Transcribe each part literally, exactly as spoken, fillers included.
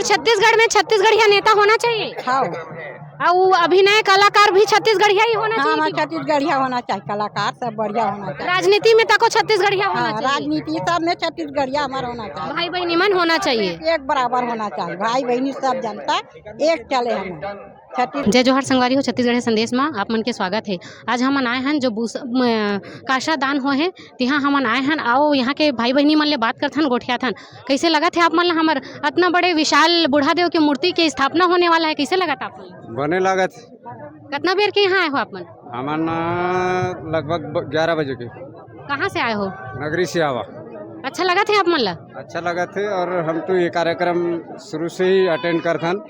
छत्तीसगढ़ में छत्तीसगढ़िया नेता होना चाहिए। हाँ। अउ अभिनय कलाकार भी छत्तीसगढ़िया ही होना हाँ, चाहिए। हमारे छत्तीसगढ़िया होना चाहिए, कलाकार सब बढ़िया होना चाहिए। राजनीति में तको छत्तीसगढ़िया होना हाँ, चाहिए। राजनीति सब में छत्तीसगढ़िया हमारा होना चाहिए। भाई बहनी मन होना चाहिए। एक बराबर होना चाहिए, भाई बहनी सब जनता एक चले हम छत्तीस जय जोहार संगवारी हो, छत्तीसगढ़िया संदेश मा आप मन के स्वागत है। आज हमन आए हन जो बूस-, म-, कांसा दान होहे, तिहा हमन आए हन। आओ, यहाँ के भाई बहनी मन ले बात करथन, गोठियाथन। कैसे लगत है आप मन ला हमर अतना बड़े विशाल बूढ़ा देव के मूर्ति के स्थापना होने वाला है, कैसे लगत आप मन? बने लागत। कतना बेर के यहाँ आए हो आप मन? हमन, अ, लगभग ब-, ग्यारह बजे के। कहाँ से आए हो? नगरी से आवा। अच्छा लगत है आप मन ला? अच्छा लगत है, और हम तो ये कार्यक्रम शुरू से ही अटेंड करथन,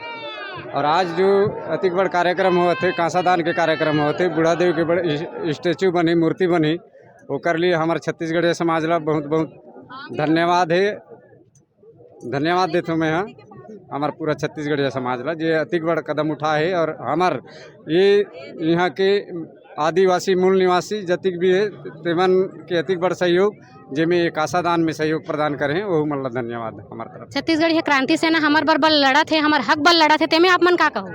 और आज जो अतिक बड़ कार्यक्रम होत है, कांसा दान के कार्यक्रम होत है, बूढ़ा देव के बड़े इस-, स्टैचू बनी, मूर्ति बनी, ओकर लिए हमर छत्तीसगढ़िया समाज ला बहुत बहुत धन्यवाद है। धन्यवाद देथों मैं, हाँ, हमर पूरा छत्तीसगढ़िया समाज ला, जे अतिक बड़ कदम उठा है, और हमर ये यहाँ के आदिवासी मूल निवासी जतिक भी है, तेमन के अतिक बड़ सहयोग, जेमे ये कांसा दान में सहयोग प्रदान करे हैं, वहू मन ला धन्यवाद हमर तरफ। छत्तीसगढ़िया क्रांति सेना हमर बर बल लड़त है, हमर हक बल लड़त है, तेमे आप मन का कहो?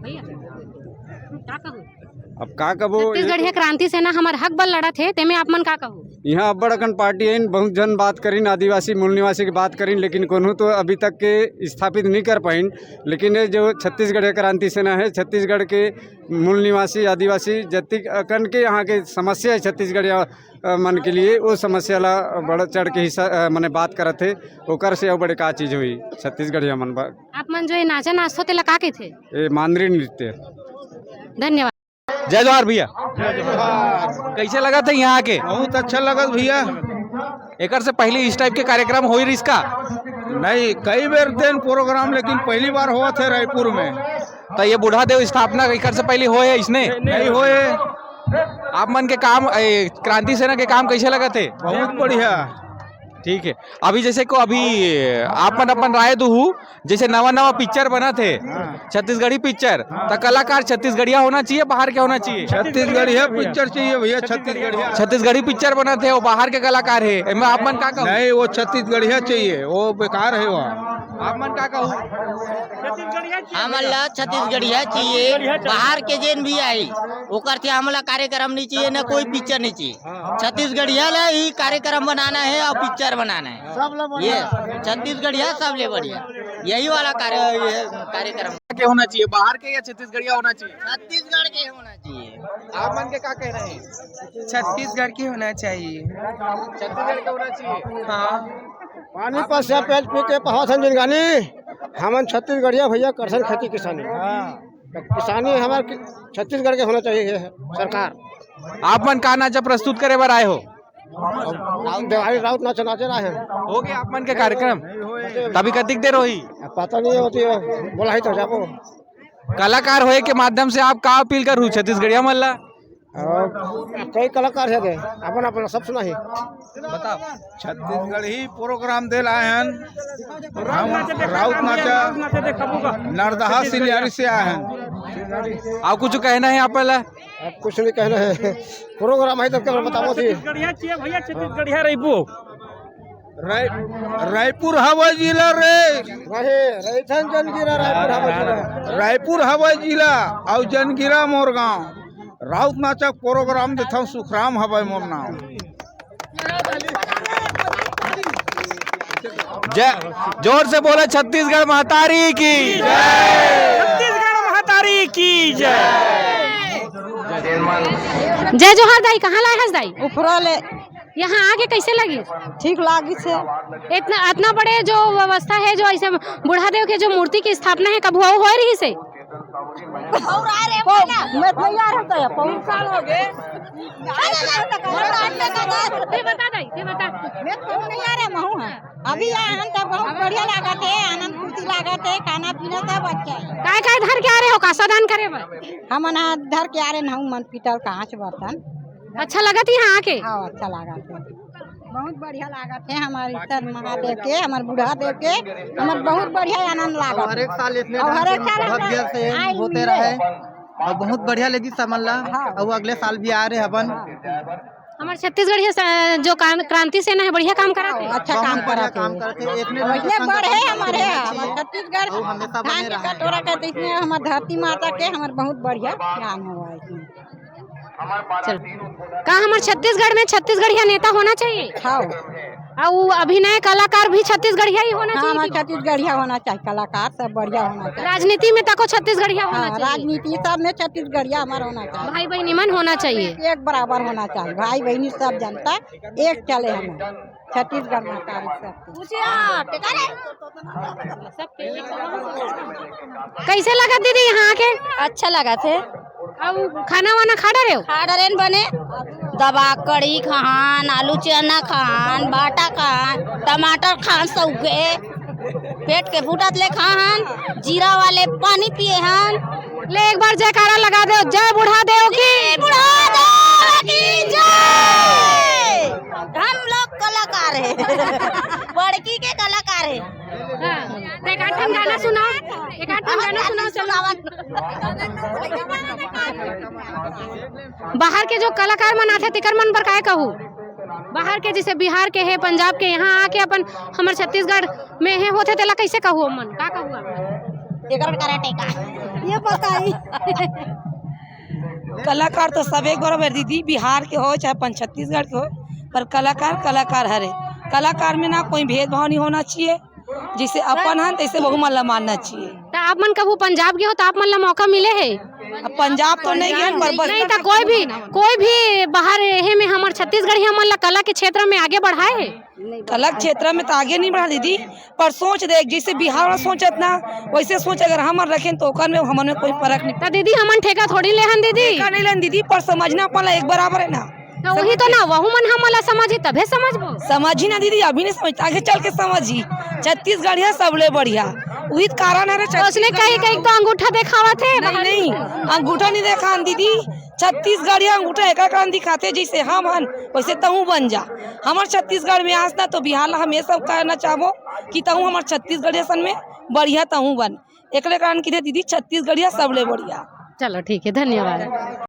भैया, का कहो? अब का कबो? छत्तीसगढ़िया क्रांति सेना हमर हक बर लड़त हे, तेमे आप मन का कहो? यहाँ अब्बड़ अकन पार्टी आइन, बहुत झन बात करिन, आदिवासी मूल निवासी के बात करिन, लेकिन कोनो तो अभी तक के स्थापित नहीं कर पाइन। लेकिन ये जो छत्तीसगढ़िया क्रांति सेना है, छत्तीसगढ़ के मूल निवासी आदिवासी जतिक अकन के यहाँ के समस्या है, छत्तीसगढ़िया, अ, मन के लिए, वो समस्या ला बढ़ चढ़ के हिस्सा, अ, मने बात करत है, ओकर से अउ बड़े का चीज हुई छत्तीसगढ़िया मन बर। आप मन जो ये नाचा नाचथो, तेला का कहिथे? ये मांदरी नृत्य। धन्यवाद। जय जोहार भैया। कैसे लगत है यहाँ आके? बहुत अच्छा लगत भैया। एकर से पहले इस टाइप के कार्यक्रम होई रिहिस का? नहीं, कई बेर देन प्रोग्राम, लेकिन पहली बार होवत है रायपुर में। तो ये बूढ़ा देव स्थापना एकर से पहले होए है इसने? नहीं होए। आप मन के काम, ए, क्रांति सेना के काम कैसे लगत है? बहुत बढ़िया। ठीक है, अभी जैसे को अभी आप मन अपन राय दुहू, जैसे नवा नवा पिक्चर बनत हे, हाँ। छत्तीसगढ़ी पिक्चर, हाँ। त कलाकार छत्तीसगढ़िया होना चाहिए, बाहर के होना चाहिए? छत्तीसगढ़िया पिक्चर चाहिए भैया, छत्तीसगढ़िया। छत्तीसगढ़ी पिक्चर बनत हे, वो बाहर के कलाकार हे, एमे आप मन का कहो? नहीं, वो छत्तीसगढ़िया चाहिए, वो बेकार है वो। आप मन का कहो? हमन ला छत्तीसगढ़िया चाहिए, बाहर के जेन भी आई, ओकर से हमला कार्यक्रम नहीं चाहिए, ना कोई पिक्चर नहीं चाहिए। छत्तीसगढ़िया ला ही कार्यक्रम बनाना है और पिक्चर बनाना है। ये छत्तीसगढ़िया सबले बढ़िया, यही वाला कार्य, ये कार्यक्रम। के होना चाहिए, बाहर के या छत्तीसगढ़िया होना चाहिए? छत्तीसगढ़ के होना चाहिए। आप मन के का कहना है? छत्तीसगढ़ के होना चाहिए। छत्तीसगढ़ के होना चाहिए। हाँ। पानी पर से पेट पी के पहावत हन जिनगानी, हमन छत्तीसगढ़िया भैया करथन खेती किसानी। हाँ। त किसानी हमार कि-, छत्तीसगढ़ के होना चाहिए सरकार। आप मन का नाचा प्रस्तुत करे बर आए हो? अब देवारी राउत नाचा नाचे रहे हैं। हो गया आप मन के कार्यक्रम? तभी कतिक देर होही? अब पता नहीं होती है, बोला ही तो जाबो। कलाकार होए के माध्यम से आप का अपील करू छत्तीसगढ़िया मन ला? और कई कलाकार है दे, अपन अपन सब सुनाही। बताओ। छत्तीसगढ़ी प्रोग्राम दे लाए हैं। हम राउत नाचा, नरदहा सिलियारी से आए हैं। और कुछ कहना है आप ला? अब कुछ नहीं कहना है। प्रोग्राम है तब क्या बताओ थी। छत्तीसगढ़िया चाहिए भैया, छत्तीसगढ़िया रहिबो। राय-, रायपुर हवय जिला रे। रहे, रहिथन जनगिरा रायपुर हवय जिला। रायपुर हवय जिला अउ जनगिरा मोर गांव। राउत नाचक प्रोग्राम देथव, सुखराम हवय मोर नाम। जय, जोर से बोले छत्तीसगढ़ महतारी की। छत्तीसगढ़ महतारी की जय। जय जोहार दाई, कहाँ लाए हस दाई? उफरा ले। यहाँ आके कैसे लगी? ठीक लागिस हे। इतना, इतना बड़े जो व्यवस्था है, जो ऐसे बूढ़ा देव के जो मूर्ति की स्थापना है, कभू अउ होए रहिस हे? पौर आ रे, पौर। मैं तो नहीं आ रहा था, पौर साल हो गए। ते बता दाई, ते बता। मैं तो नहीं आ रहा, महू है। अभी आए हन त बहुत बढ़िया लागत हे, आनंद फुर्ती लागत हे, खाना पीना सब अच्छा हे। काय काय धर के आ रहे हो कांसा दान करे बर? हमन हा धर के आ रहे हन, हमन पीतल कांच बर्तन। अच्छा लगत हे यहाँ आके? हाँ, अच्छा लागत हे, बहुत बढ़िया लागत हे। हमर ईश्वर महादेव के, हमर बूढ़ा देव के, हमर बहुत बढ़िया आनंद लागत हे। हर एक साल इसने और हर एक साल बहुत देर से होते रहे। और बहुत बढ़िया लगी समन ला। हाँ। और अगले साल भी आ रहे हवन। हाँ। हमर छत्तीसगढ़िया स-, जो कान-, क्रांति सेना हे, बढ़िया काम करत हे। अच्छा काम करत हे। काम करत हे, एतने दिन वइसने बढ़े हमर, हमर छत्तीसगढ़ अउ हमेशा धान बने के रहे। कटोरा के, जइसने हमर धरती माता के, हमर बहुत बढ़िया काम होवय इसमें। चल, का हमर छत्तीसगढ़ में छत्तीसगढ़िया नेता होना चाहिए? हाँ। अउ अभिनय कलाकार भी छत्तीसगढ़िया ही होना हाँ, चाहिए हमर कि छत्तीसगढ़िया होना चाहिए, कलाकार सब बढ़िया होना चाहिए। राजनीति में तको छत्तीसगढ़िया होना हाँ, चाहिए। राजनीति सब में छत्तीसगढ़िया हमर होना चाहिए। भाई बहिनी मन होना चाहिए। एक बराबर होना चाहिए, भाई बहिनी सब जनता एक चले हमर छत्तीसगढ़ में तारीख सब। कैसे लगा दीदी यहाँ आके? अच्छा लगा थे। अब खाना वाना खा डरे हो? खा डरेन बने। दबा कढ़ी खान, आलू चना खान, बाटा खान, टमाटर खान, सौके पेट के फूटत ले खान, जीरा वाले पानी पिए हन। ले एक बार जयकारा लगा दो, जय बूढ़ा देव की। बूढ़ा देव की जय। हम लोग कलाकार है। बड़की के कलाकार है। हाँ, तो एक आध ठन गाना सुनाओ, एक आध ठन गाना सुनाओ, चलो। बाहर के जो कलाकार मन आथे, तेकर मन बर काय कहू? बाहर के, जइसे बिहार के हे, पंजाब के, यहाँ आके अपन हमर छत्तीसगढ़ में हे होथे, तेला कइसे कहू ओमन? का कहू आप? एकर कराटे का? ये बताई। कलाकार तो सब एक बराबर दीदी, बिहार के हो चाहे अपन छत्तीसगढ़ के हो, पर कलाकार कलाकार हरे। कलाकार में ना कोई भेदभाव नहीं होना चाहिए, जइसे अपन हन तइसे वहू मन ला मानना चाहिए। त आप मन कभू पंजाब गे हो त आप मन ला मौका मिले हे? अब पंजाब तो नहीं गए, पर बस नहीं त कोई भी, कोई भी बाहर हे में हमर छत्तीसगढ़िया मन ला कला के क्षेत्र में आगे बढ़ाए हे? कला के क्षेत्र में तो आगे नहीं बढ़ा दीदी, पर सोच देख, जइसे बिहार वाला सोचत ना, वइसे सोच अगर हमन रखेन तो ओकर में हमन में कोई फर्क नहीं। त दीदी, हमन ठेका थोड़ी लेहन दीदी। ठेका नहीं लेन दीदी, पर समझना अपन ला एक बराबर है ना। तो वही तो ना, वहू मन हमन ला समझी तभे समझबो। समझी ना दीदी, अभी नहीं समझ, आगे चल के समझी। छत्तीसगढ़िया सबले बढ़िया, वही कारण है रे तो उसने छत्तीसगढ़िया। कहीं कहीं तो अंगूठा देखावत हे नहीं, बाहर। नहीं, अंगूठा नहीं देखान दीदी। छत्तीसगढ़िया अंगूठा एकर कारण दिखाथे, जइसे हम हन वइसे तहूँ बन जा। हमर छत्तीसगढ़ में आस ना तो बिहार ला हम ये सब कहना चाहबो कि तहूँ हमर छत्तीसगढ़िया सन में बढ़िया तहूँ बन। एकरे कारण कि दीदी छत्तीसगढ़िया सबले बढ़िया। चलो ठीक है, धन्यवाद।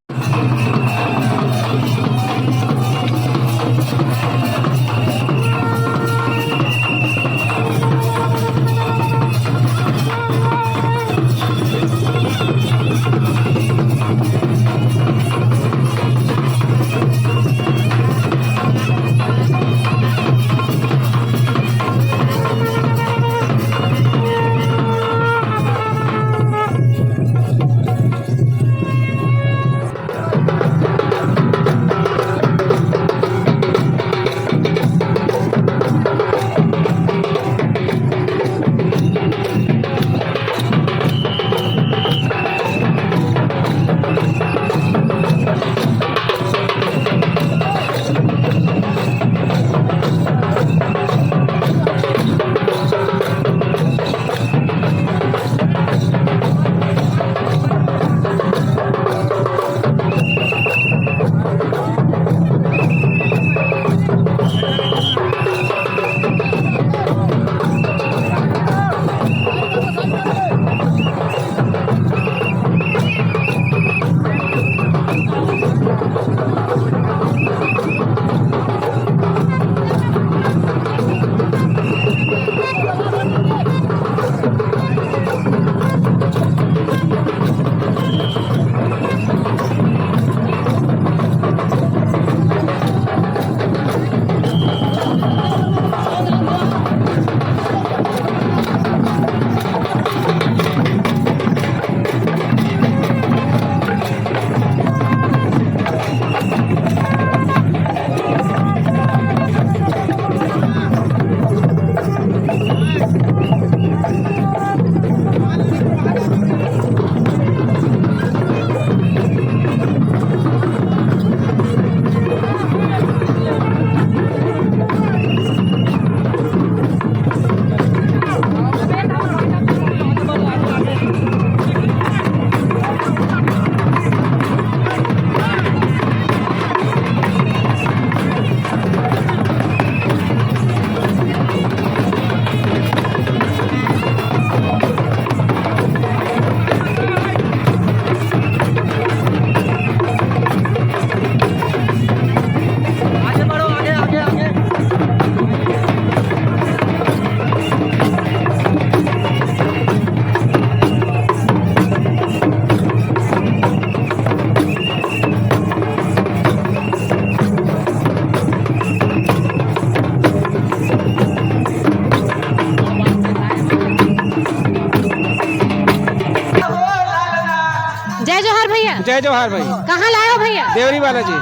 जय जोहार भाई। कहाँ लाए हो भैया? देवरी वाला जी।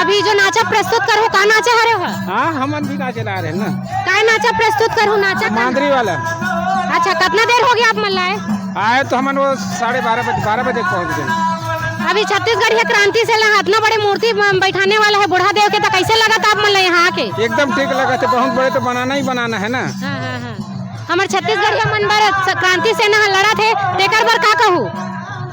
अभी जो नाचा प्रस्तुत करहू, का नाचा हरे हो? हाँ, हमन भी नाचे ला रहे हैं ना। काय नाचा प्रस्तुत करहू, नाचा का? मांदरी वाला। अच्छा, कितना देर हो गया आप मन लाए? आए तो हमन वो साढ़े बारह बजे, बारह बजे पहुँच गए। अभी छत्तीसगढ़िया क्रांति सेना इतना बड़े मूर्ति ब-, बैठाने वाला है बूढ़ा देव के, तो कैसे लगत आप मन ला यहाँ आके? एकदम ठीक लगत है, बहुत बड़े तो बनाना ही बनाना है ना। हाँ, हाँ, हाँ। हमर छत्तीसगढ़िया मन बर स-, क्रांति सेना ह लड़त हे, तेकर बर का कहू?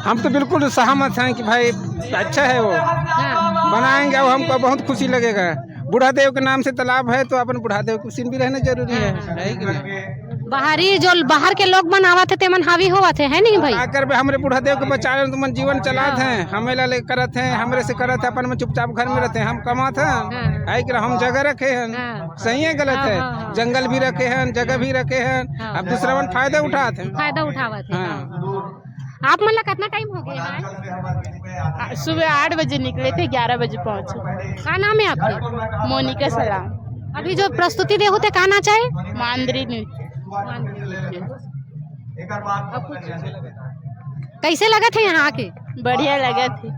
हम तो बिल्कुल सहमत हैं कि भाई अच्छा है वो, हाँ। बनाएंगे, अब हमको बहुत खुशी लगेगा। बूढ़ा देव के नाम से तालाब है तो अपन बूढ़ा देव के सीन भी रहना जरूरी है, हाँ, हाँ। है कि नहीं? बाहरी जो बाहर के लोग मन आवत हे, तेमन हावी होवत हे, है नहीं भाई? का करबे, हमरे बूढ़ा देव के बचा लेन, तुमन जीवन चलात हाँ। हैं, हमें ला ले करत हैं, हमरे से करत हैं, अपन में चुपचाप घर में रहते हैं, हम कमात हैं, हाँ। है कि हम जगह रखे हैं, हाँ। सही है, गलत हाँ, है? हाँ, हाँ। जंगल भी रखे हैं, जगह भी रखे हैं, हाँ। अब दूसरा मन फायदा उठात हैं। फायदा उठावत हे, हाँ। हाँ। आप मन ला कितना टाइम हो गया है? आ, सुबह आठ बजे निकले थे, ग्यारह बजे पहुंचे। का नाम है आपके? मोनिका सलाम। अभी जो प्रस्तुति देहू ते का नाचा है? मांदरी नृत्य। कैसे लगत हे यहाँ आके? बढ़िया लगत हे।